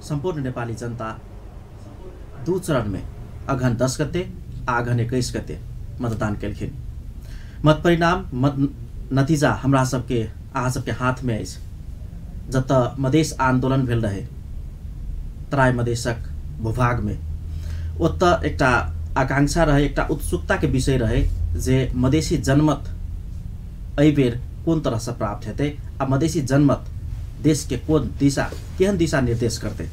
सम्पूर्ण नेपाली जनता दू चरण में अगहन 10 गते आ अगहन 21 गते मतदान केलखिन। मत परिणाम मत नतीजा हमरा सबके अहाँ सबके हाथ में अछि। जतऽ मधेश आंदोलन भेल रहे तराई मधेशक भूभाग में, ओतऽ एकटा आकांक्षा रहे, एकटा उत्सुकता के विषय रहे जे मधेशी जनमत एहि बेर कोन तरह से प्राप्त हेतै आ मधेशी जनमत देश के कोन दिशा केहन दिशा निर्देश करतै।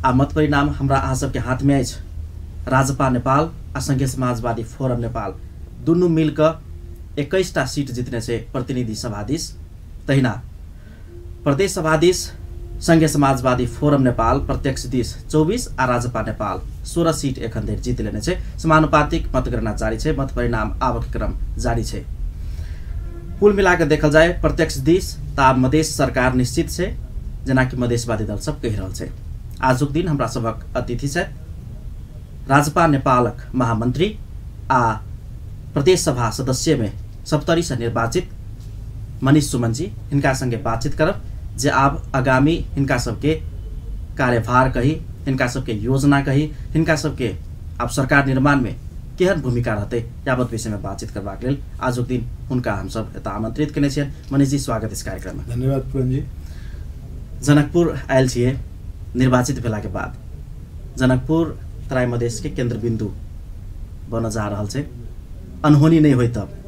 आ मत परिणाम हमरा अहाँ सबके हाथ में अछि। राजपा नेपाल आ संघीय समाजवादी फोरम नेपाल दुनू मिलकऽ 21टा सीट जितने छै प्रतिनिधि सभा दिस। तहिना प्रदेश सभा दिस संघीय समाजवादी फोरम नेपाल प्रत्यक्ष दिस 24 आ राजपा नेपाल 16 सीट एखन धरि जीत लेने छै। समानुपातिक मतगणना जारी छै, मत परिणाम आबक क्रम जारी छै। कुल मिला के देखल जाए प्रत्यक्ष दिस त आब मधेश सरकार निश्चित छै, जेनाकि मधेशवादी दल सब कहि रहल छै। आजुक दिन हमरा सभक अतिथि छथि राजपा नेपालक महामंत्री आ प्रदेश सभा सदस्य में सप्तरी से निर्वाचित मनीष सुमन जी। हिनका संगे बातचीत करब जे आब आगामी हिनका सबके कार्यभार कही, हिनका सबके योजना कही, हिनका सबके आब सरकार निर्माण में केहन भूमिका रहतै, यावत विषय में बातचीत करबाक लेल आजुक दिन हुनका हमसब एतऽ आमंत्रित केने छियनि। मनीष जी, स्वागत इस कार्यक्रम में। धन्यवाद पूरन जी। जनकपुर आयल छियै निर्वाचित भेला के बाद। जनकपुर तराई मधेश के केंद्र बिंदु बनऽ जा रहल छै, अनहोनी नहीं होय तब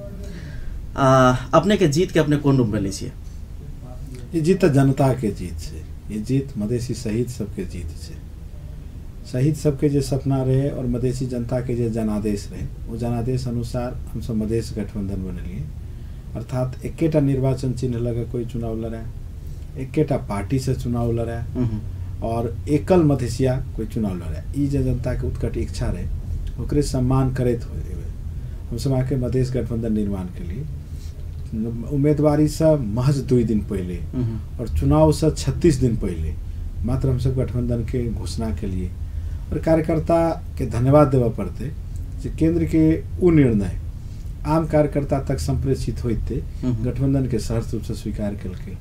अपने के जीत के अपने कोन रूप में लै छियै? ई जीत तऽ जनता के जीत छै, ई जीत मधेशी शहीद सबके जीत छै। शहीद सबके जे सपना रहे और मधेशी जनता के जे जनादेश रहे, वो जनादेश अनुसार हमसब मधेश गठबंधन बनेलिए। अर्थात एकेटा निर्वाचन चिन्ह लग कोई चुनाव लड़े, एकेटा पार्टी से चुनाव लड़े और एकल मधेशिया कोई चुनाव लड़े, ई जे जनता के उत्कट इच्छा रहे ओकरे सम्मान करैत हुए हमसब अहाँके मधेश गठबंधन निर्माण के लिए उम्मीदवारी से महज 2 दिन पहले और चुनाव से 36 दिन पहले मात्र हमसब गठबंधन के घोषणा के लिए और कार्यकर्ता के धन्यवाद देवा पड़ते जे केंद्र के उ निर्णय आम कार्यकर्ता तक संप्रेषित होते गठबंधन के सहर्ष रूप से स्वीकार कलके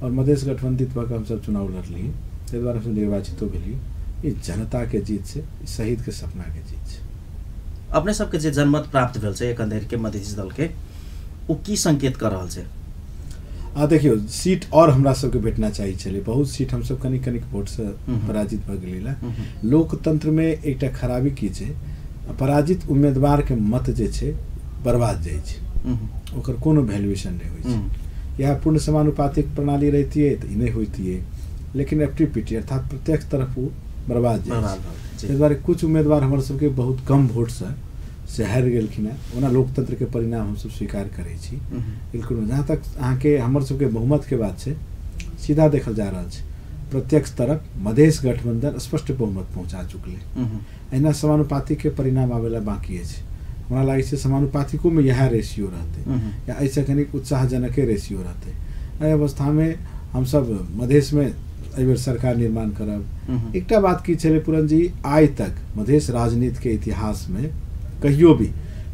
और मधेश गठबंधित भऽ हमसब चुनाव लड़ली, ताहि दुआरे हमसब निर्वाचितो भेली। ई जनता के जीत छै, शहीद के सपना के जीत छै। अपने सबके जे जनमत प्राप्त भेल छै एखन धरि के मधेशी दल के, ओ की संकेत कर रहल छै? आ देखियौ, सीट और हमरा सबके भेटना चाही छलै। बहुत सीट हमसब कनिक कनिक वोट से पराजित भऽ गेलै। लोकतंत्र में एकटा खराबी की छै, पराजित उम्मीदवार के मत जे छै बर्बाद जाइ छै, ओकर कोनो वैल्यूएशन नहि होइ छै। यह पूर्ण समानुपातिक प्रणाली रहितियै तऽ ई नहि होइतियै, लेकिन एफटीपीटी अर्थात प्रत्यक्ष तरफ ओ बर्बाद जाइ छै। ताहि दुआरे कुछ उम्मीदवार हमर सबके बहुत कम वोटसँ से हारि गेलखिन हेँ। ओना लोकतंत्रके परिणाम हमसब स्वीकार करै छी बिल्कुल। जहाँ तक अहाँके हमर सबके बहुमतके बात छै, सीधा देखल जा रहल छै प्रत्यक्ष तरफ मधेश गठबंधन स्पष्ट बहुमत पहुँचा चुकलै। एहिना समानुपातिकके परिणाम आबै लए बाँकी अछि। हमरा लागै छै समानुपातिकोमे इएह रेशियो रहतै या एहिसँ कनिक उत्साहजनके रेशियो रहतै। एहि अवस्थामे हमसब मधेशमे एहिबेर सरकार निर्माण करब। एकटा बात की छलै पूरन जी, आइ तक मधेश राजनीतिके इतिहासमे कहियो भी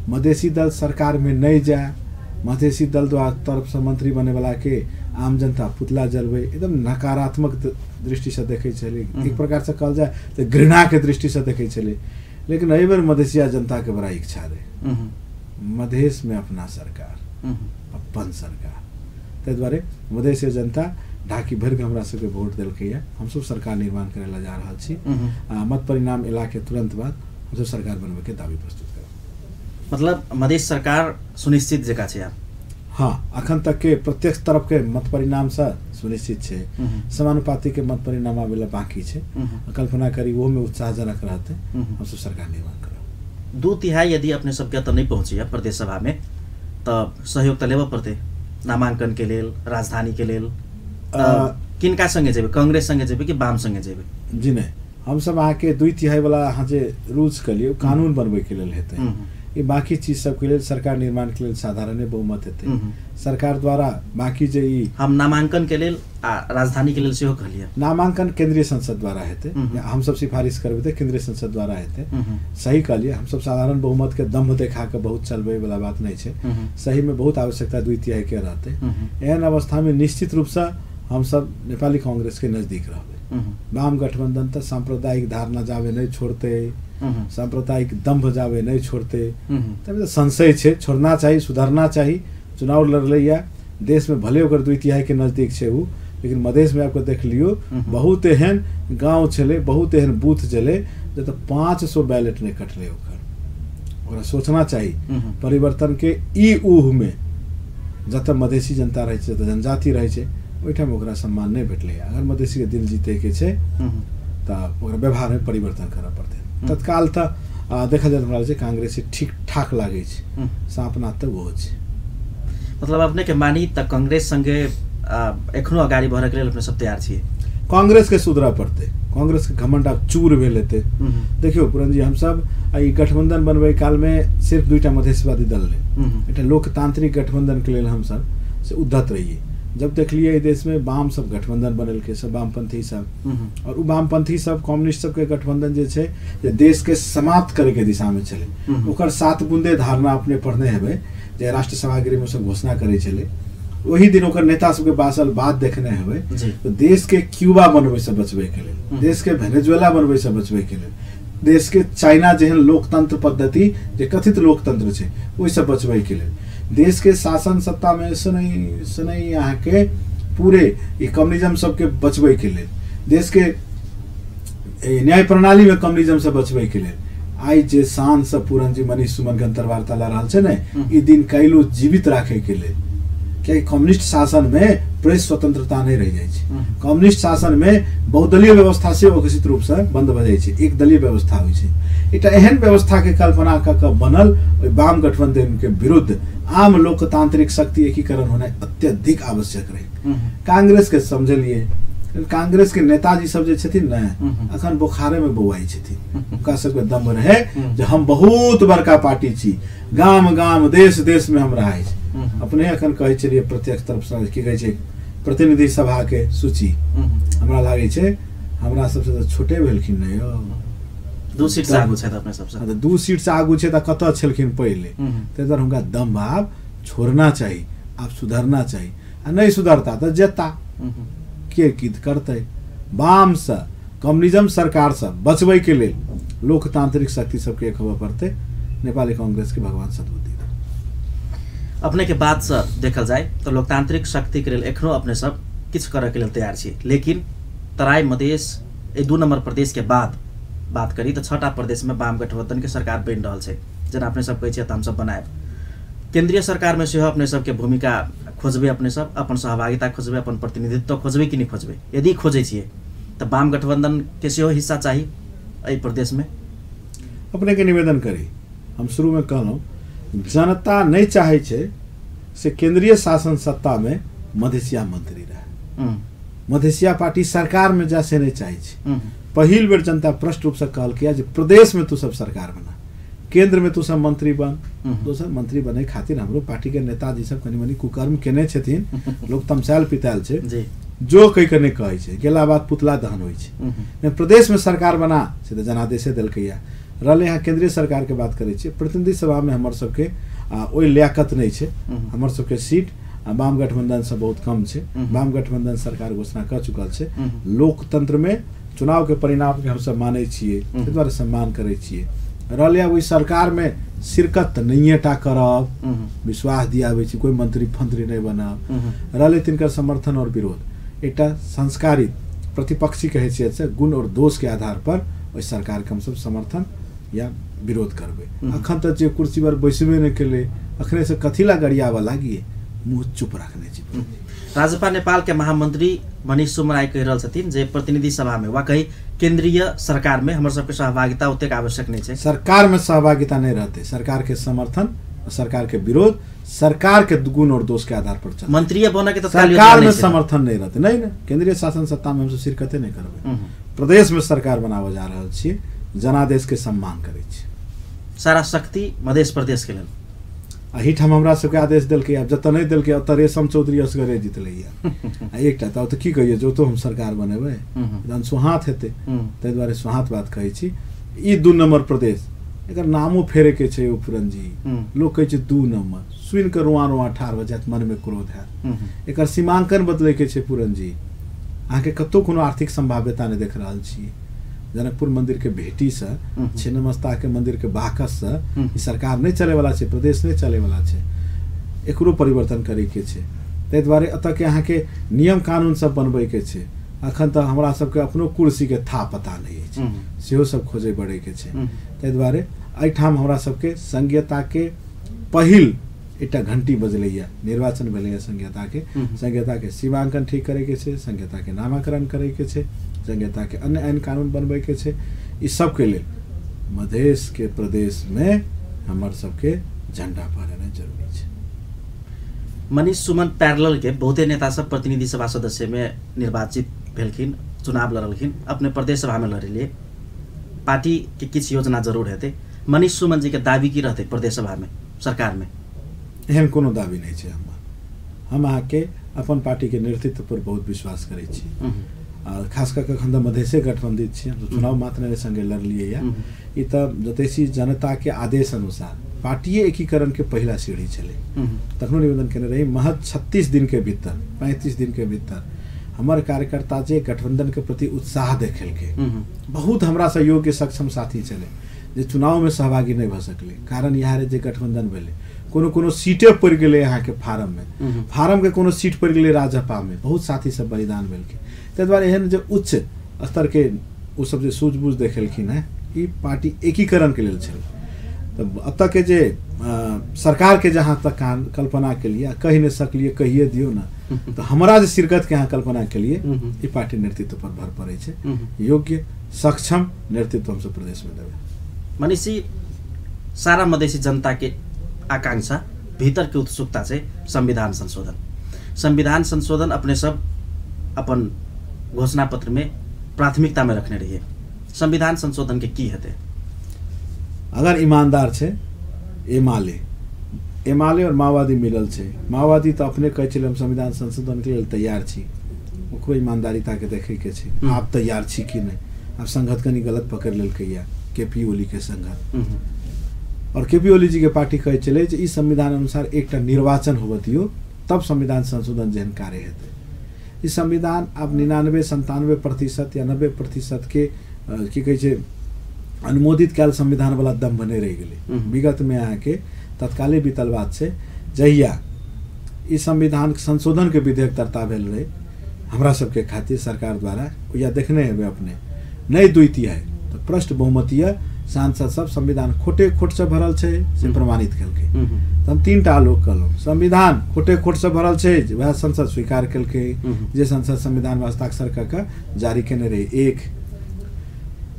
मधेशी दल सरकार में नहीं जाए, मधेशी दल द्वारा तरफ से मंत्री बने वाला के आम जनता पुतला जलवे, एकदम नकारात्मक दृष्टि से देखै छलै, एक प्रकार से कहल जाए तो घृणा के दृष्टि से देखै छलै। लेकिन एहि बेर मधेशिया जनता के बड़ा इच्छा रहे मधेश में अपना सरकार, अपन सरकार। ताहि दुआरे मधेशिया जनता ढाकी भरि के हमरा सबके वोट देलकैया। हमसब सरकार निर्माण करै लए जा रहल छी। मत परिणाम एला के तुरंत बाद हमसब सरकार बनबै के दावी प्रस्तुत करब। मतलब मधेश सरकार सुनिश्चित जकाँ छै आब? हाँ, अखन तक के प्रत्यक्ष तरफ के मत परिणाम से सुनिश्चित छै। समानुपातिक के मत परिणाम आबै लए बाकी छै। कल्पना करी ओहोमे उत्साहजनक रहतै, हमसब सरकार निर्माण करब। 2/3 यदि अपने सबके तऽ नहि पहुँचैया प्रदेश सभा में तऽ सहयोग तऽ लेबऽ पड़तै नामांकन के लेल, राजधानी के लेल। किनका संगे जेबै, कांग्रेस संगे जेबै कि वाम संगे जेबै? जी नहि, हमसब अहाँके 2/3 वाला अहाँ जे रूल्स कहलियै ओ कानून बनबैके लेल हेतै। ई बाकी चीज सबके लेल सरकार निर्माण के लेल साधारणे बहुमत हेतै सरकार द्वारा। बाकी जे ई हम नामांकन के लेल आ राजधानी के लेल सेहो कहलियै। नामांकन केंद्रीय संसद द्वारा हेतै, हमसब सिफारिश करबै तऽ केंद्रीय संसद द्वारा हेतै। सही कहलियै, हमसब साधारण बहुमत के दम्भ देखा के बहुत चलबै वाला बात नहि छै। सही में बहुत आवश्यकता 2/3 के रहतै। एहन अवस्था में निश्चित रूपसँ हमसब नेपाली कांग्रेस के नजदीक रहबै। वाम गठबंधन तऽ सांप्रदायिक धारणा जाबे नहि छोड़तै, सांप्रदायिक दंभ जाबे नहि छोड़तै, तब तऽ संशय छै। छोड़ना चाही, सुधरना चाही। चुनाव लड़लैया देशमे भले ओकर 2/3 के नजदीक छै उ, लेकिन मधेशमे आबिकऽ देख लियौ बहुत एहन गाँव छलै, बहुत एहन बूथ छलै जतऽ 500 बैलेट नहि कटलै ओकर। ओकरा सोचना चाही परिवर्तन के ई ऊहमे जतऽ मधेसी जनता रहै छै, जतऽ जनजाति रहै छै, ओहिठाम ओकरा सम्मान नहि भेटलै। अगर मधेसीके दिल जीतैके छै तऽ ओकरा व्यवहारमे परिवर्तन करऽ पड़तै। तत्काल तऽ देखल जाय हमरा छै कांग्रेस ठीक ठाक लागै छै, सापना तऽ ओहो छै। मतलब अपने के मानी तऽ कांग्रेस संगे एखनो अगाडि बढ़ैके लेल अपने सब तैयार छियै? कांग्रेस के सुधरऽ पड़तै, कांग्रेस के घमंड आब चूर भेल हेतै। देखियौ पूरन जी, हमसब ई गठबंधन बनबै कालमे सिर्फ 2टा मधेशवादी दल रहै, एकटा लोकतांत्रिक गठबंधनके लेल हमसब से उद्धत रहियै। जब देखलियै एहि देशमे वाम सब गठबंधन बनेलकै, सब वामपंथी सब, और उ वामपंथी सब कम्युनिस्ट सबके गठबंधन जे छै जे देशके समाप्त करैके दिशामे छलै, ओकर 7 बूंदे धारणा अपने पढ़ने हेबै जे राष्ट्र सभागृहमे सब घोषणा करै छलै, ओही दिन ओकर नेता सबके बासल बात देखने हेबै। तऽ देशके क्यूबा बनबैसँ बचबैके लेल, देशके वेनेजुएला बनबैसँ बचबैके लेल, देशके चाइना जेहन लोकतंत्र पद्धति जे कथित लोकतंत्र छै ओहिसँ बचबैके लेल, देशके शासन सत्तामे शनै शनै अहाँके पूरे ई कम्युनिज्म सबके बचबैके लेल, देशके न्याय प्रणालीमे कम्युनिज्मसँ बचबैके लेल, आइ जे शानसँ पूरन जी मनीष सुमनके अंतर्वार्ता लऽ रहल छै ने, ई दिन कैलो जीवित राखैके लेल। कियाकि कम्युनिस्ट शासनमे प्रेस स्वतंत्रता नहि रहि जाइ छै, कम्युनिस्ट शासनमे बहुदलीय व्यवस्था से अघोषित रूपसँ बंद भऽ जाइ छै, एकदलीय व्यवस्था होइ छै। एकटा एहन व्यवस्थाके कल्पना कऽ कऽ बनल ओहि वाम गठबंधनके विरुद्ध आम लोकतांत्रिक शक्ति एकीकरण होनाइ अत्यधिक आवश्यक रहै। कांग्रेसके समझलियै, कांग्रेस के नेताजी सब जे छथिन ने अखन बोखारे में बौआइ छथिन, हुनका सबके दम रहे जे हम बहुत बड़का पार्टी छी, गाम गाम देश देश में हम रहै छी। अपने अखन कहै छलियै प्रत्यक्ष तरफ से की कहै छै प्रतिनिधि सभा के सूची, हमरा लागै छै हमरा सबसे तऽ छोटे भेलखिन ने यौ, 2 सीट से आगू छथि अपने सबसे। 2 सीट से आगू छै तऽ कतऽ छलखिन पहिले। ताहि दुआरे हुनका दम आब छोड़ना चाही, आब सुधरना चाही, आ नहि सुधरता तऽ जेता के की करतै। वामसँ कम्युनिज्म सरकारसँ बचबैके लेल लोकतांत्रिक शक्ति सबके एक होबऽ पड़तै। नेपाली कांग्रेस के भगवान सद्बुद्धि दे। अपने के बातसँ देखल जाय तऽ लोकतांत्रिक शक्तिके लेल एखनो अपने सब किछु करऽके लेल तैयार छी, लेकिन तराई मधेश एहि 2 नंबर प्रदेश के बाद बात करी तऽ 6टा प्रदेशमे वाम गठबंधनके सरकार बनि रहल छै। जेना अपने सब कहै छियै तऽ हमसब बनायब, केंद्रीय सरकारमे सेहो अपने सबके भूमिका खोजबै, अपने सब अपन सहभागिता खोजबै, अपन प्रतिनिधित्व खोजबै कि नहि खोजबै? यदि खोजै छियै तऽ वाम गठबंधनके सेहो हिस्सा चाही एहि प्रदेशमे। अपनेके निवेदन करी, हम शुरूमे कहलहुँ जनता नहि चाहै छै से केंद्रीय शासन सत्तामे मधेसिया मंत्री रहे, मधेसिया पार्टी सरकारमे जा से नहि चाहै छै। पहिल बेर जनता प्रष्ट रूपसँ कहलकै जे प्रदेशमे तू सब सरकार बना, केंद्र में तू सब मंत्री बन। दोसर मंत्री बने खातिर हमरो पार्टी के नेताजी सब कनि मनि कुकर्म केने छथिन, लोग तमसायल पितायल छै, जो कहि के नहि कहै छै, गेला बाद पुतला दहन होइ छै। प्रदेश में सरकार बना से तऽ जनादेशे देलकैया। रहलै यहाँ केंद्रीय सरकार के बात करै छियै, प्रतिनिधि सभा में हमर सबके ओहि लियाकत नहि छै, हमर सबके सीट वाम गठबंधन से बहुत कम छै। वाम गठबंधन सरकार घोषणा कऽ चुकल छै। लोकतंत्र में चुनाव के परिणाम के हमसब मानै छियै, ताहि दुआरे सम्मान करै छियै। रहलै ओहि सरकारमे शिरकत तऽ नहिए टा करब, विश्वास दियाबै छी कोइ मंत्री फंत्री नहि बनब। रहलै तिनकर समर्थन और विरोध, एकटा संस्कारित प्रतिपक्षी के हैसियत से गुण और दोष के आधार पर ओहि सरकारके हमसब समर्थन या विरोध करबै। अखन तऽ जे कुर्सी पर बैसबे नहि केलै, अखने से कथी ला गरियाबऽ लागिए, मुँह चुप रखने छी। राजपा नेपाल के महामंत्री मनीष सुमन आइ कहि रहल छथिन जे प्रतिनिधि सभा में वा कही केंद्रीय सरकार में हमर सबके सहभागिता ओतेक आवश्यक नहीं छै। सरकार में सहभागिता नहीं रहते, सरकार के समर्थन सरकार के विरोध सरकार के गुण और दोष के आधार पर चलते। मंत्री बने के तत्काल सरकार में समर्थन नहीं रहते, नहीं ने केंद्रीय शासन सत्ता में हमसब शिरकते नहीं करबै। प्रदेश में सरकार बनाबऽ जा रहल छी, जनादेश के सम्मान करै छी। सारा शक्ति मधेश प्रदेश के लेल एहिठाम हमरा सबके आदेश देलकै, आब जतऽ नहि देलकै ओतऽ रेशम चौधरी असगरे जीतलैया आ एकटा तऽ ओतऽ की कहियै, जो तो हम सरकार बनेबै तहन सोहात हेतै, ताहि दुआरे सोहात बात कहै छी। ई 2 नंबर प्रदेश एकर नामो फेरैके छै ओ पुरनजी। लोक कहै छै 2 नम्बर, सुनि कऽ रुआ रुआ ठाढ़ भऽ जायत, मनमे क्रोध हैत। एकर सीमांकन बदलैके छै पुरनजी। अहाँके कतहु कोनो आर्थिक संभाव्यता नहि देख रहल छी। जनकपुर मन्दिरके भेटीसँ, छिन्नमस्ताके मन्दिरके बाकससँ ई सरकार नहि चलैवला छै, प्रदेश नहि चलैवला छै। एकरो परिवर्तन करैके छै। ताहि दुआरे एतऽके अहाँके नियम कानून सब बनबैके छै। अखन तऽ हमरा सबके अपनो कुर्सीके था पता नहि अछि, सेहो सब खोजै बढ़ैके छै। ताहि दुआरे एहिठाम हमरा सबके संघीयताके पहिल एकटा घंटी बजलैया, निर्वाचन भेलैया संघीयताके। संघीयताके सीमांकन ठीक करैके छै, संघीयताके नामाकरण करैके छै, संघीयताके अन्य ऐन कानून बनबैके छै। ई सबके लेल मधेशके प्रदेशमे हमर सबके झंडा फहरेनाइ जरूरी छै। मनीष सुमन पैरेलल के बहुते नेता सब प्रतिनिधि सभा सदस्य में निर्वाचित भेलखिन, चुनाव लड़लखिन, अपने प्रदेश सभा में लड़लिए। पार्टी के किछु योजना जरूर हेतै। मनीष सुमन जी के दावी की रहतै प्रदेश सभा में, सरकार में? एहन कोनो दावी नहि छै हमर। हम अहाँके अपन पार्टीके नेतृत्व पर बहुत विश्वास करै छी। खास कऽ कऽ एखन तऽ मधेशे गठबंधित छी, हम चुनाव मात्र नहि संगे लड़लियै या। ई तऽ जतेसी जनताके आदेश अनुसार पार्टीए एकीकरणके पहिला सीढ़ी छलै। तखनो निवेदन केने रही, महज 36 दिनके भीतर, 35 दिनके भीतर हमर कार्यकर्ता जे गठबंधनके प्रति उत्साह देखेलकै, बहुत हमरा सहयोगके सक्षम साथी छलै जे चुनावमे सहभागी नहि भऽ सकलै। कारण इएह रहै जे गठबंधन भेलै, कोनो कोनो सीटे पड़ि गेलै अहाँके फारममे, फारमके कोनो सीट पड़ि गेलै राजपामे, बहुत साथी सब बलिदान भेलखिन। ताहि दुआरे एहन जे उच्च स्तरके ओसब जे सूझबूझ देखेलखिन हेँ, ई पार्टी एकीकरणके लेल छलै। तऽ एतऽके जे सरकारके जहाँ तक कल्पना केलिए, कहि नहि सकलिए, कहिए दियौ ने, तऽ हमरा जे शिरकतके अहाँ कल्पना केलिए, ई पार्टी नेतृत्व पर भर पड़ै छै। योग्य सक्षम नेतृत्व हमसब प्रदेशमे देबै। मनीष जी, सारा मधेसी जनताके आकांक्षा, भीतरके उत्सुकता छै संविधान संशोधन। संविधान संशोधन अपने सब अपन घोषणा पत्र में प्राथमिकता में रखने रहिए। संविधान संशोधन के की हेतै? अगर ईमानदार छै एमाले, एमाले और माओवादी मिलल छै। माओवादी तऽ अपने कहै छलै हम संविधान संशोधनके लेल तैयार छी, ओकरो ईमानदारिताके देखैके छै, आब तैयार छी कि नहि। आब संगत कनि गलत पकड़ि लेलकैया केपी ओलीके संगत। और केपी ओली जी के पार्टी कहै छलै जे ई संविधान अनुसार एकटा निर्वाचन होबऽ दियौ, तब संविधान संशोधन जेहन कार्य हेतै। ई संविधान आब 99 97% या 90% के की कहै छै अनुमोदित कयल संविधान वाला दम्भ नहि रहि गेलै। विगतमे अहाँके तत्काले बीतल बात छै, जहिया ई संविधान संशोधनके विधेयक दर्ता भेल रहै हमरा सबके खातिर सरकार द्वारा, या देखने हेबै अपने, नहि द्वितीय है तऽ प्रष्ट बहुमतीय सांसद सब संविधान खोटे खोटसँ भरल छै से प्रमाणित केलकै। तऽ हम 3टा आलोक कहलहुँ, संविधान खोटे खोटसँ भरल छै जे वएह संसद स्वीकार केलकै, जे संसद संविधानमे हस्ताक्षर कऽ कऽ जारी केने रहै। एक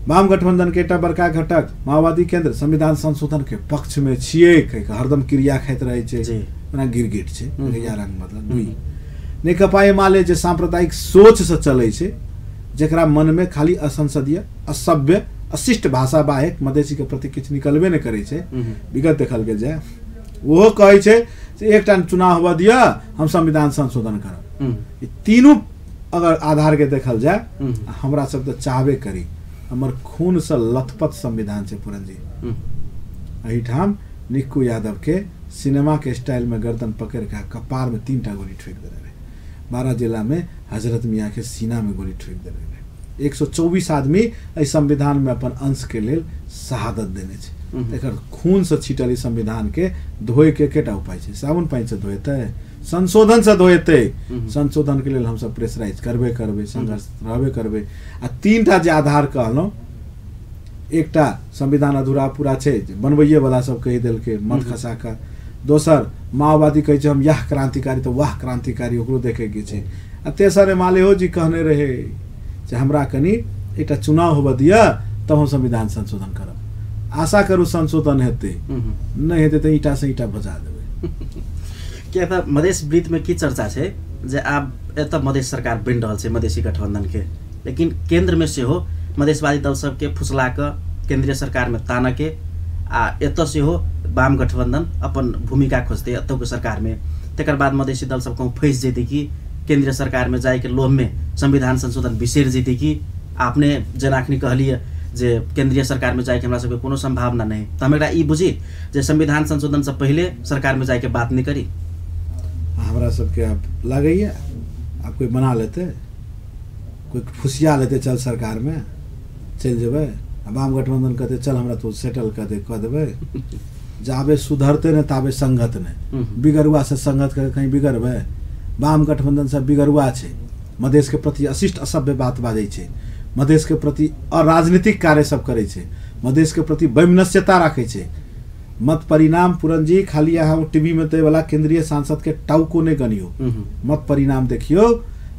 वाम गठबंधन के एकटा बड़का घटक माओवादी केंद्र संविधान संशोधन के पक्ष में छियै कहि कऽ हरदम क्रिया खाइत रहै छै, ओना गिरगिट छै, रंग मतलब। 2 नेकपा एमाले जे सांप्रदायिक सोचसँ चलै छै, जकरा मनमे खाली असंसदीय, असभ्य, अशिष्ट भाषा बाहेक मधेसी के प्रति किछु निकलबे नहि करै छै, विगत देखल गेल जाय, ओहो कहै छै से एकटा चुनाव होबऽ दिअ, हम संविधान संशोधन करब। ई तीनू अगर आधार के देखल जाय, हमरा सब तऽ चाहबे करी, हमर खूनसँ लथपथ संविधान छै पूरन जी। एहिठाम निक्कू यादव के सिनेमा के स्टाइल में गर्दन पकड़ के कपार में 3टा गोली ठोकि देने रहे। 12 जिला में हजरत मियाँ के सीना में गोली ठोकि देने रहे। 124 आदमी एहि संविधान में अपन अंश के लेल शहादत देने छै। एकर खूनसँ छीटल ई संविधान के धोए के एकेटा उपाय छै, साबुन पानिसँ धोएतै, संशोधनसँ धोएतै। संशोधन के लेल हमसब प्रेशराइज करबे करबै, संघर्ष रहबे करबै। आ 3टा जे आधार कहलहुँ, एकटा संविधान अधूरा पूरा छै, बनबैये वाला सब कहि देलकै मत खसा कऽ। दोसर माओवादी कहै छै हम यह क्रांतिकारी, तऽ वाह क्रांतिकारी, ओकरो देखैके छै। आ तेसर एमालेहो जी कहने रहै जे हमरा कनि एकटा चुनाव होबऽ दिअ तब हम संविधान संशोधन करब। आशा करू संशोधन हेतै, नहि हेतै तऽ ईंटासँ ईंटा बजा देबै। किया तऽ मधेश वृत्तमे की चर्चा छै जे आब एतऽ मधेश सरकार बनि रहल छै मधेसी गठबंधनके, लेकिन केन्द्रमे सेहो मधेशवादी दल सबके फुसला कऽ केन्द्रीय सरकारमे तानऽके, आ एतऽ सेहो वाम गठबंधन अपन भूमिका खोजतै एतौके सरकारमे। तकर बाद मधेसी दल सब कहूँ फँसि जेतै कि केन्द्रीय सरकारमे जाइके लोभमे संविधान संशोधन बिसरि जेतै कि। अपने जेना अखनी कहलियै जे केंद्रीय सरकार में जाइके हमरा सबके कोनो संभावना नहीं, तो हम एकरा ई बुझी जे संविधान संशोधन से पहिले सरकार में जाइके बात नहीं करी? हमरा सबके अब लगैया आब कोई बना लेते, कोई फुसिया लेते चल सरकार में चलि जेबै, आ वाम गठबंधन कहते चल हमरा तो सेटल कऽ दे कऽ देबै। जाबे सुधरते ने ताबे संगत ने, बिगड़ुआ से संगत कर कहीं बिगड़बै। वाम गठबंधन सब बिगड़ुआ छै, मधेश के प्रति अशिष्ट असभ्य बात बाजै छै, मधेश के प्रति अराजनीतिक कार्य सब करै छै, मधेश के प्रति वैमनस्यता राखै छै। मत परिणाम पूरन जी खाली अहाँ टीवी में दै वाला केंद्रीय सांसद के टाउको नहि गनियो, मत परिणाम देखियो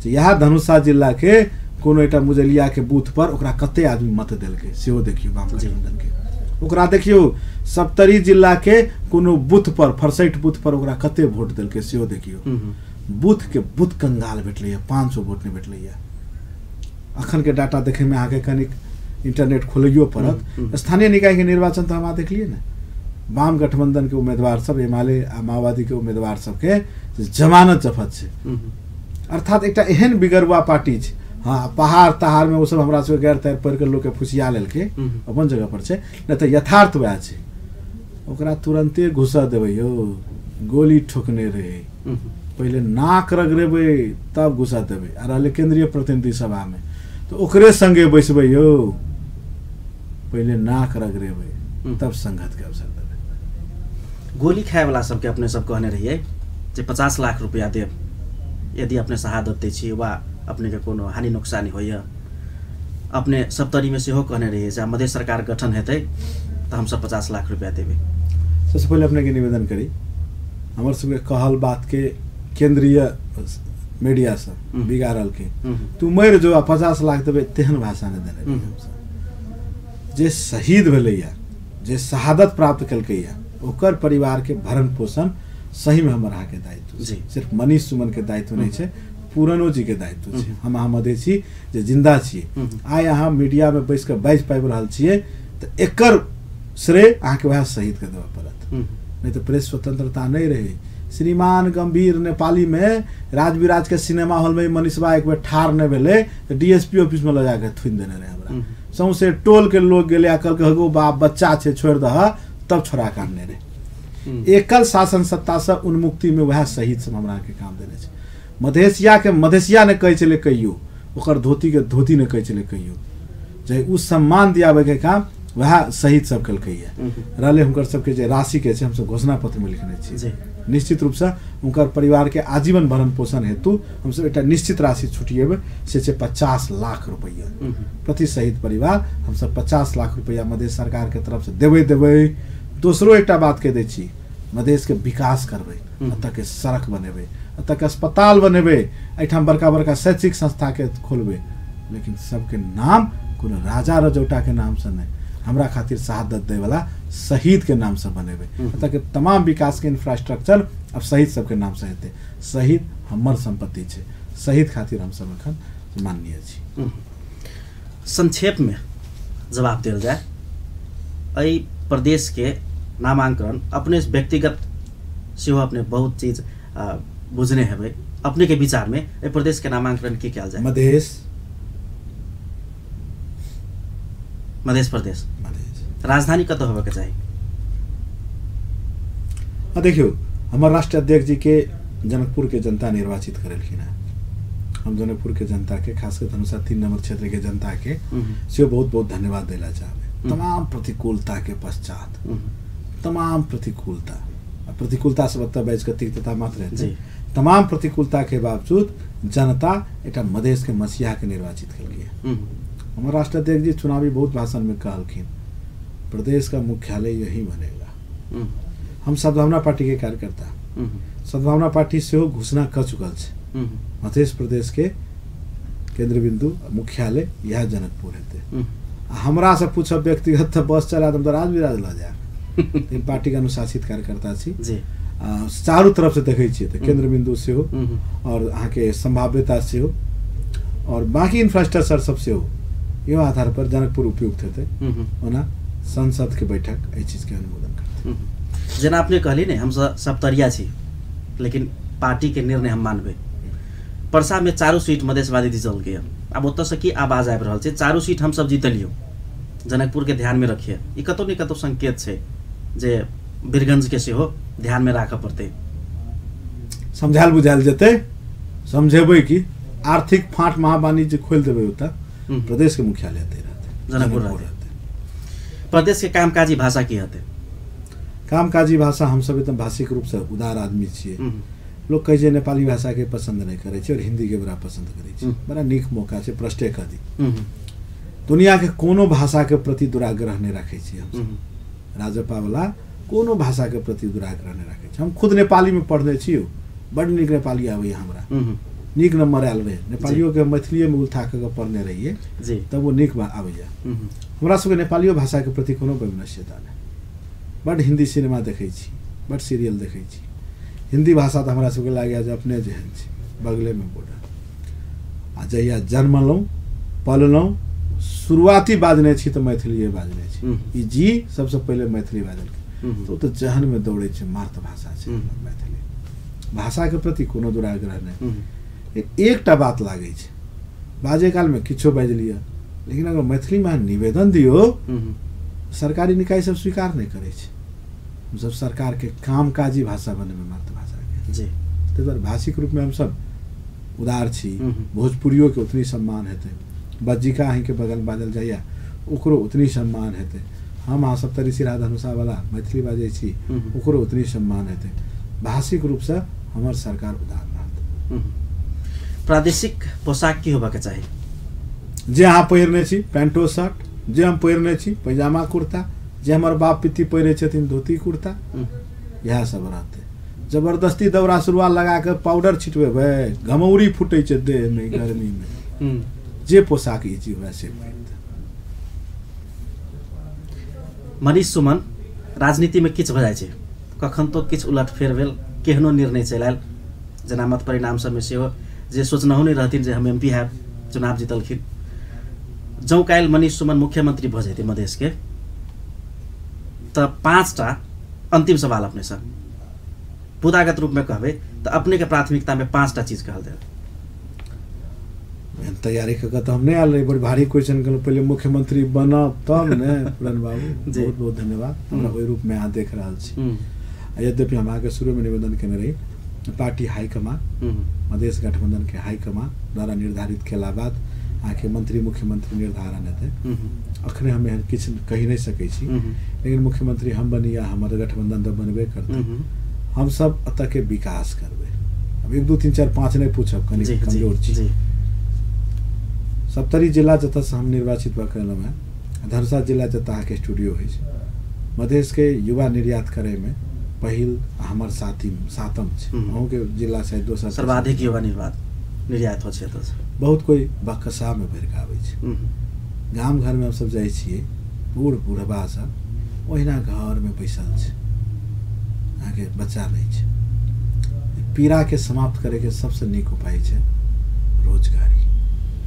इएह धनुषा जिला के कोनो एकटा मुजलिया के बूथ पर ओकरा कते आदमी मत देलकै सेहो देखियो वाम गठबंधन के। ओकरा देखियो सप्तरी जिला के कोनो बूथ पर फरसैठ बूथ पर ओकरा कते वोट देलकै सेहो देखियो। बूथ के बूथ कंगाल भेटलैया, 500 वोट नहि भेटलैया। अखन के डाटा देखे में अहाँके कनिक इंटरनेट खोलैयो पड़त। स्थानीय निकाय के निर्वाचन तऽ हम अहाँ देखलियै ने, वाम गठबंधन के उम्मीदवार सब एमाले आ माओवादी के उम्मीदवार सबके जमानत जफत छै। अर्थात एकटा एहन बिगड़ुआ पार्टी छै। हाँ, पहाड़ तहाड़ में ओसब हमरा सबके गैर तैर पढ़ि कऽ लोकके फुसिया लेलकै अपन जगह पर छै, नहि तऽ यथार्थ वएह छै। ओकरा तुरन्ते घुसा देबै यौ, गोली ठोकने रहै, पहिले नाक रगड़ेबै तब घुसा देबै। आ रहलै केंद्रीय प्रतिनिधि सभामे तऽ ओकरे संगे बैसबै यौ, पहिले नाक रगड़ेबै तब संगत के अवसर देबै। गोली खाय वाला सबके अपने सब कहने रहियै जे 50 लाख रुपया देब यदि अपने शहादत दै छी वा अपने के कोनो हानि नुकसानी होइए। अपने सप्तरी में सेहो कहने रहियै जे मधेश सरकार गठन हेतै तऽ हमसब 50 लाख रुपया देबै। सबसँ पहिले अपने के निवेदन करी, हमर सबके कहल बात के केंद्रीय मीडिया सब बिगाड़ल के तू मरि जो आ 50 लाख देबै तेहन भाषा नहि देने रहियै हमसब। जे शहीद भेलैया, जे शहादत प्राप्त केलकैया, ओकर परिवार के भरण पोषण सही में हमर अहाँके दायित्व छै। सिर्फ मनीष सुमन के दायित्व नहि छै, पूरनो जी के दायित्व छै। हम अहाँ मधेशी जे जिंदा छियै, आइ अहाँ मीडिया में बैस कऽ बाजि पाबि रहल छियै तऽ एकर श्रेय अहाँके वएह शहीद के देबऽ पड़त, नहि तऽ प्रेस स्वतंत्रता नहि रहै। श्रीमान गंभीर नेपाली में राजविराज के सिनेमा हॉल में मनीषबा एक बेर ठाढ़ नहि भेलै तऽ डीएसपी ऑफिस में लऽ जाके थुनि देने रहै हमरा। सौंसे टोल के लोग गेलै आ कहलकै हगो बाप बच्चा छै छोड़ि दह, तब छोड़ा के आनने रहै। एकल शासन सत्ता से उन्मुक्ति में वएह शहीद सब हमरा के काम देने छै। मधेशिया के मधेशिया नहि कहै छलै कहियो, ओकर धोती के धोती नहि कहै छलै कहियो, जे ओ सम्मान दियाबै के काम वएह शहीद सब केलकैया। रहलै हुनकर सबके जे राशि के छै हमसब घोषणा पत्र में लिखने छियै, निश्चित रूपसँ हुनकर परिवार के आजीवन भरण पोषण हेतु हमसब एकटा निश्चित राशि छुटिएबै, से छै 50 लाख रुपैआ प्रति शहीद परिवार। हमसब 50 लाख रुपैआ मधेश सरकार के तरफ से देबै देबै। दोसरो एकटा बात कहि दै छी, मधेश के विकास करबै, एतऽ के सड़क बनेबै, एतऽ के अस्पताल बनेबै, एहिठाम बड़का बड़का शैक्षिक संस्था के खोलबै, लेकिन सबके नाम कोनो राजा रजौटा के नामसँ नहि, हमरा खातिर शहादत दै वाला शहीद के नामसँ बनेबै। एतऽ के तमाम विकास के इंफ्रास्ट्रक्चर अब शहीद सबके नामसँ हेतै। शहीद हमर सम्पत्ति छै, शहीद खातिर हमसब एखन माननीय छी। संक्षेप में जवाब देल जाय, एहि प्रदेश के नामांकन अपने व्यक्तिगत सेहो अपने बहुत चीज बुझने हेबै, अपने के विचार में एहि प्रदेश के नामांकन की कयल जाय? मधेश, मधेश प्रदेश, राजधानी कतऽ होबे के चाही? देखियौ, हमर राष्ट्रीय अध्यक्ष जी के जनकपुर के जनता निर्वाचित करेलखिन हेँ। हम जनकपुर के जनता के, खासकर धनुषा 3 नंबर क्षेत्र के जनता के सेहो बहुत बहुत धन्यवाद दै लए चाहबै। तमाम प्रतिकूलता के पश्चात, तमाम प्रतिकूलता, प्रतिकूलता सब एतऽ बाजि कऽ तिक्तता मात्र हेतै, तमाम प्रतिकूलता के बावजूद जनता एकटा मधेश के मसीहा के निर्वाचित केलकै। हमर राष्ट्राध्यक्ष जी चुनावी बहुत भाषण में कहलखिन प्रदेश का मुख्यालय यही बनेगा। हम सद्भावना पार्टी के कार्यकर्ता, सद्भावना पार्टी सेहो घोषणा कऽ चुकल छै मधेश प्रदेश के केंद्र बिंदु मुख्यालय इएह जनकपुर हेतै। हमरा से पूछब व्यक्तिगत तऽ बस चला देब तऽ राजविराज लऽ जायब, लेकिन पार्टी के अनुशासित कार्यकर्ता छी, चारू तरफ से देखै छियै तऽ केंद्र बिंदु सेहो और अहाँके संभाव्यता सेहो और बाकी इंफ्रास्ट्रक्चर सब सेहो, यो आधार पर जनकपुर उपयुक्त हेतै। ओना संसद के बैठक एहि चीज के अनुमोदन करतै। जेना अपने कहली ने, हम सप्तरिया छी लेकिन पार्टी के निर्णय हम मानबै। परसा में 4 सीट मधेशवादी जीतलकै, आब ओतऽसँ की आवाज आबि रहल छै? 4 सीट हमसब जीतलियौ, जनकपुर के ध्यान में रखिए। ई कतौ ने कतौ संकेत छै जे वीरगंज के सेहो ध्यान में राखऽ पड़तै। समझायल बुझायल जेतै, समझेबै कि आर्थिक फाँट महावाणिज्य खोलि देबै ओतऽ, प्रदेश के मुख्यालय रहतै जनकपुर रहतै। प्रदेश के कामकाजी भाषा की हेतै? कामकाजी भाषा हमसब एकदम भाषिक रूपसँ उदार आदमी छियै। लोक कहै छै नेपाली भाषाके पसन्द नहि करै छै और हिन्दीके बड़ा पसन्द करै छै। बड़ा नीक मौका छै प्रश्न कऽ दी। दुनियाके कोनो भाषाके प्रति दुराग्रह नहि राखै छियै हमसब। राजपावला कोनो भाषाके प्रति दुराग्रह नहि राखै छै। हम खुद नेपालीमे पढ़ने छी, बड नीक नेपाली आबैए हमरा, नीक नम्बर आयल रहै नेपालियोके, मैथिलीएमे उल्था कऽ के पढ़ने रहियै तब ओ नीक आबैए। हमरा सबके नेपालियो भाषाके प्रति कोनो वैमनस्यता नहि। बड हिन्दी सिनेमा देखै छी, बड सीरियल देखै छी। हिन्दी भाषा तऽ हमरा सबके लागैए जे अपने जेहन छै, बगलेमे बॉर्डर। आ जहिया जन्मलहुँ पललहुँ शुरुआती बाजने छी तऽ मैथिलीए बाजने छी। ई जी सबसँ पहिले मैथिली बाजलकै, तऽ ओ तऽ जहनमे दौड़ै छै, मातृभाषा छै मैथिली। भाषाके प्रति कोनो दुराग्रह नहि। एकटा बात लागै छै, बाजै कालमे किछो बाजि लिअ, लेकिन अगर मैथिलीमे अहाँ निवेदन दियौ सरकारी निकाय सब स्वीकार नहि करै छै। हमसब सरकारके कामकाजी भाषा बनेबै मातृभाषाके जी। ताहि दुआरे भाषिक रूपमे हमसब उदार छी। भोजपुरियोके उतनी सम्मान हेतै, बज्जिका अहीँके बगल बाजल जाइए ओकरो उतनी सम्मान हेतै। हम अहाँ सब तरी सिरा धनुषावला मैथिली बाजै छी ओकरो उतनी सम्मान हेतै। भाषिक रूपसँ हमर सरकार उदार रहत। प्रादेशिक पोशाक की होबाके चाही? जे अहाँ पहिरने छी पैंटो शर्ट, जे हम पहिरने छी पैजामा कुर्ता, जे हमर बाप पित्ती पहिरै छथिन धोती कुर्ता, इएह सब रहतै। जबरदस्ती दौरा सुरुवाल लगा कऽ पाउडर छिटबेबै, घमौरी फूटै छै देहमे गर्मीमे। जे पोशाक इजी हुए से पहिरतै। मनीष सुमन राजनीतिमे किछु भऽ जाइ छै, कखन तो किछु उलटफेर भेल, केहनो निर्णय चलि आयल, जेना मत परिणाम सबमे सेहो जे सोचनहु नहि रहथिन जे हम एम पी हैब, चुनाव जीतलखिन। जँ काल्हि मनीष सुमन मुख्यमंत्री भऽ जेतै मधेशके, तऽ 5टा अंतिम सवाल अपनेसँ बुदागत रूपमे कहबै तऽ अपनेके प्राथमिकतामे 5टा चीज कहल जाय। तैयारी कऽ तऽ हम नहि आयल रही, बड़ भारी क्वेश्चन केलहुँ। पहिले मुख्यमंत्री बनब तब ने। पूरन बाबू बहुत बहुत धन्यवाद, हमरा ओहि रूपमे अहाँ देख रहल छी। यद्यपि हम अहाँके शुरूमे निवेदन केने रही, पार्टी हाईकमान मधेश गठबंधन के हाईकमान द्वारा निर्धारित केला बाद अहाँके मंत्री मुख्यमंत्री निर्धारण हेतै। अखने हम एहन किछु कहि नहि सकै छी, लेकिन मुख्यमंत्री हम बनी या हमर गठबंधन तऽ बनबे करतै। हमसब एतऽके विकास करबै। अब 1 2 3 4 5 नहि पूछब, कनि कमजोर छी। सप्तरी जिला जतऽसँ हम निर्वाचित भऽ कऽ एलहुँ हेँ, धनुषा जिला जतऽ अहाँके स्टूडियो अछि, मधेशके युवा निर्यात करैमे पहिल हमर सातम छै। अहूँके जिला शायद दोसर सर्वाधिक युवा निर्यात होइ छै। बहुत कोइ बकसामे भरि कऽ आबै छै। गाम घरमे हमसब जाइ छियै, बूढ़ बुढ़बा सब ओहिना घरमे बैसल छै, अहाँके बच्चा नहि छै। पीड़ाके समाप्त करैके सबसँ नीक उपाय छै रोजगारी।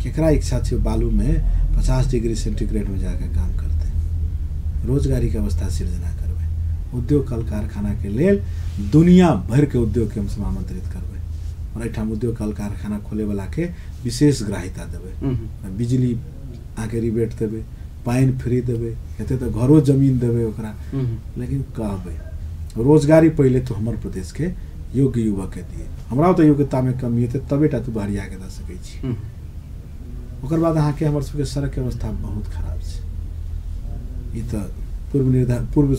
केकरा इच्छा छै बालूमे 50 डिग्री सेंटीग्रेडमे जाके काम करतै? रोजगारीके अवस्था सृजना करबै। उद्योग कल कारखानाके लेल दुनिया भरिके उद्योगके हमसब आमंत्रित करबै और एहिठाम उद्योग कल कारखाना खोलैवलाके विशेष ग्राहिता देबै। बिजली अहाँके रिबेट देबै, पानि फ्री देबै, हेतै तऽ घरो जमीन देबै ओकरा, लेकिन कहबै रोजगारी पहिले तो हमर प्रदेशके योग्य युवकके दिए। हमरा ओतऽ योग्यतामे कमी हेतै तबे टा तू बहरियाके दऽ सकै छी। ओकर बाद अहाँके हमर सबके सड़कके अवस्था बहुत खराब छै। ई तऽ पूर्व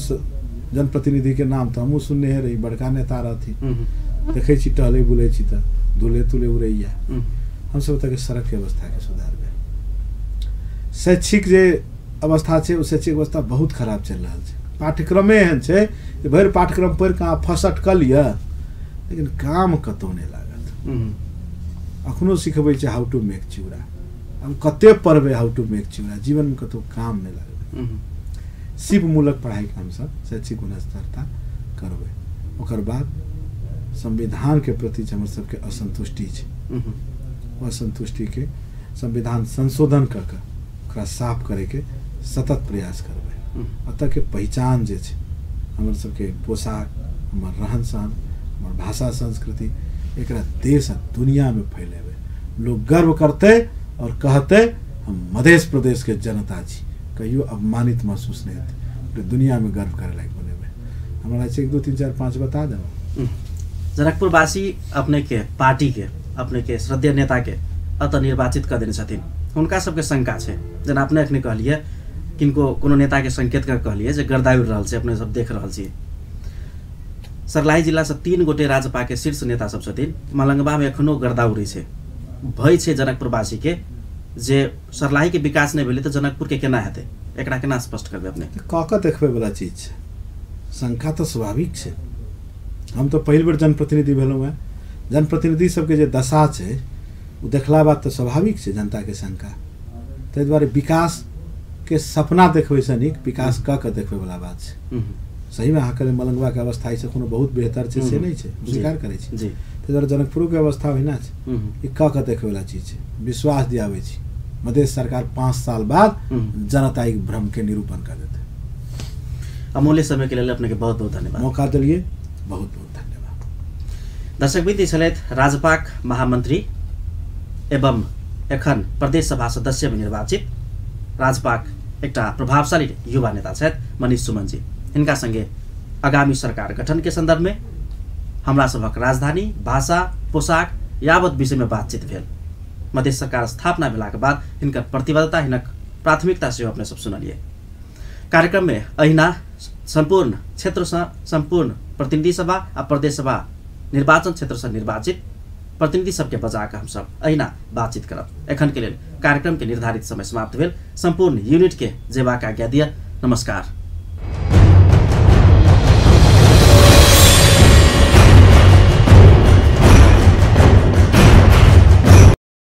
जनप्रतिनिधिके नाम तऽ हमहूँ सुनने रही, बड़का नेता रहथिन, देखै छी टहलै बुलै छी तऽ धूले तुले उड़ैया। हमसब ओतऽके सड़कके अवस्थाके सुधारबै। शैक्षिक जे अवस्था छै ओ शैक्षिक अवस्था बहुत खराब चलि रहल छै। पाठ्यक्रमे एहन छै जे भरि पाठ्यक्रम पढ़ि कऽ अहाँ फसट कऽ लिअ, लेकिन काम कतहु नहि लागत। अखनो सिखबै छै how to make चिउरा, हम कते पढ़बै how to make चिउरा, जीवनमे कतहु काम नहि लागबै। सिपमूलक पढ़ाइके हमसब शैक्षिक गुणस्तरता करबै। ओकर बाद संविधानके प्रति जे हमर सबके असन्तुष्टि छै, ओ असन्तुष्टिके संविधान संशोधन कऽ कऽ ओकरा साफ करैके सतत प्रयास करबै। एतऽके पहिचान जे छै, हमर सबके पोशाक, हमर रहन सहन, हमर भाषा संस्कृति, एकरा देश आ दुनियामे फैलेबै। लोग गर्व करतै और कहतै हम मधेश प्रदेशके जनता छी, कहियो अपमानित महसूस नहि हेतै, पूरे दुनियामे गर्व करै लायक बनेबै। हमरा लागै छै 1 2 3 4 5 बता देब। जनकपुरवासी अपने के पार्टी के, अपने के श्रद्धेय नेता के अतः निर्वाचित कऽ देने छथिन, हुनका सबके शंका छै, जेना अपने एखने कहलियै किनको कोनो नेता के संकेत कर कहलियै जे गर्दा उड़ि रहल छै, अपने सब देख रहल छी। सर्लाही जिलासँ 3 गोटे राजपा के शीर्ष नेता सब छथिन, मलंगवा में एखनो गर्दा उड़ै छै, भय छै जनकपुरवासी के जे सर्लाही के विकास नहि भेलै तऽ जनकपुर के केना हेतै, एकरा केना स्पष्ट करबै अपने? कऽ कऽ देखबै वाला चीज छै, शंका तऽ स्वाभाविक छै। हम तऽ पहिल बेर जनप्रतिनिधि भेलहुँ हेँ, जनप्रतिनिधि सबके जे दशा छै ओ देखला बाद तऽ स्वाभाविक छै जनताके शंका। ताहि दुआरे विकासके सपना देखबैसँ नीक विकास कऽ कऽ देखबैवला बात छै। सहीमे अहाँ कहलियै मलंगवाके अवस्था एहिसँ कोनो बहुत बेहतर छै से नहि छै, स्वीकार करै छी। ताहि दुआरे जनकपुरोके अवस्था ओहिना छै, ई कऽ कऽ देखबैवला चीज छै। विश्वास दियाबै छी मधेश सरकार 5 साल बाद जनता एक भ्रमके निरूपण कर देतै। अमूल्य समय के लेल अपने के बहुत बहुत धन्यवाद, मौका दिलिए, बहुत बहुत धन्यवाद। दर्शकवृन्द छलथि राजपाक महामंत्री एवं एखन प्रदेश सभा सदस्य में निर्वाचित राजपाक एकटा प्रभावशाली युवा नेता छथि मनीष सुमन जी। हिनका संगे आगामी सरकार गठन के संदर्भ में हमरा सभक राजधानी, भाषा, पोशाक यावत विषय में बातचीत भेल। मधेश सरकार स्थापना भेलाके बाद हिनकर प्रतिबद्धता, हिनक प्राथमिकता सेहो अपने सब सुनलिए। कार्यक्रम में अहिना सम्पूर्ण क्षेत्रसँ सम्पूर्ण प्रतिनिधि सभा आ प्रदेश सभा निर्वाचन क्षेत्रसँ निर्वाचित प्रतिनिधि सबके बजा कऽ हमसब अहिना बातचीत करब। एखन के लेल कार्यक्रम के निर्धारित समय समाप्त भेल। सम्पूर्ण यूनिट के जेबाक आज्ञा दिअ। नमस्कार।